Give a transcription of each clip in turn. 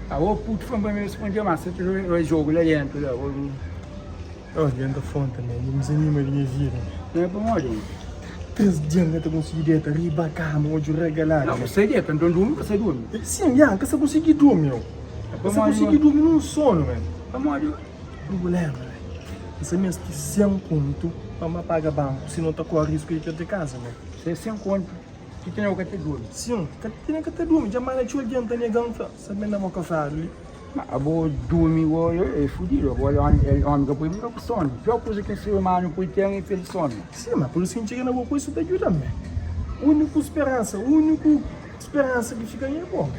Abo puto fla pa mi responde ma sa ta joga jogo la dentro la. Oh, dja N ta fronta man, dja N dizanima di nha vida man. Não é pamodi man? 3 dia N ka ta konsigi deta riba kama, odju regaladu man. Não, bu sa deta, nton durmi bu ka sa durmi? Sim, ya, N ka sa konsigi durmi yo. É N ka sa pamodi konsigi durmi nun sonu man. Pamodi? Prubulema man, N sa meste 100 kontu pa N ba paga banku, sinon N ta kore risku di perde kaza man. Se 100 kontu, ki tene bu ka ta durmi? Sim, ka tene ka ta durmi, dja manda txeu algen ta nega-m, fla, sa ben na boka fradu li. Ma abo durmi bo é fudidu abo el omi ka pudi mora ku sonu pior kuza ki un ser umanu pudi ten é perde sonu. Sim, ma pur isu ki N txiga na bo ku isu ta djuda-m me. Uniku speransa, uniku speransa ki fika nha é bo me.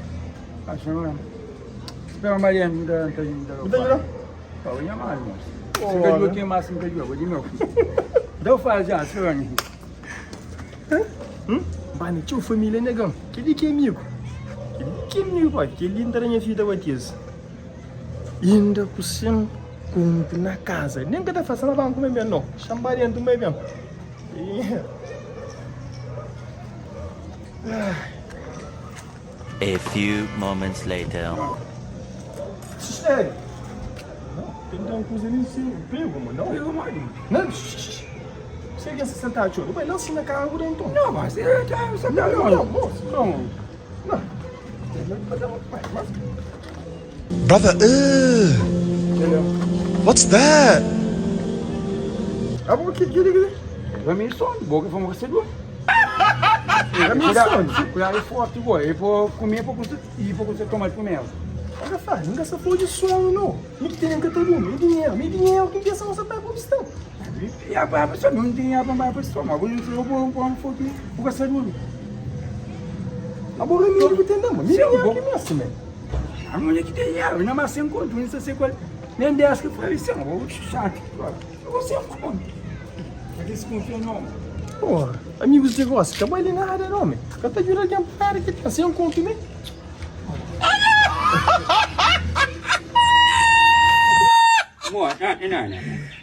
Axa ma spera ma algen N ta ta Bu ta djuda-m? Pa bo nha manu mos. Si N ka djuda ken mas ki N ta djuda bo di meu. Dau fala ja spera mi. Hum? Ba na txeu família nega-m. Kel-li ki é amigu. Kel-li ki é amigu, pai. Kel-li N ta da nha fidju ta batiza. Inda ku sen kontu na kaza. Nen ka ta fla sa na banku ben ben, no. Xa-m ba dentu N bai ben. A few moments later. Ei! Não, tem que dar um kuza ali sim. Prego, mano. Não. Prego, mano. Não, shh, Se alguém se sentar txeu, vai lá assim na cara agora então. Não, mas é, tá, você tá Não, não, moço. Não. Não. Mas, Brother, ugh. What's that? Ah, bom, que que que? Vai me sono, boca foi uma recebeu. Cuidado, cuidado é forte, boy. E por comer, por você, e por você tomar primeiro. Olha, Fábio, nunca se falou de sono, não. Me que tem que ter dormir, dinheiro, me dinheiro, que pensa não sabe para opção. E a pessoa não tem a para pessoa, mas eu não vou pôr um fogo, o que você Agora me que tem não, me dinheiro que mesmo, man. A mulher que tem dinheiro, não mas sem conto, não sei qual. Nem 10 que foi assim, vou chato. Eu vou sem conto. Mas esse confia não. Porra, amigos de negócio, acabou ali nada, não, man. Canta de alguém para que tem sem um conto, né? Amor, não, não, não.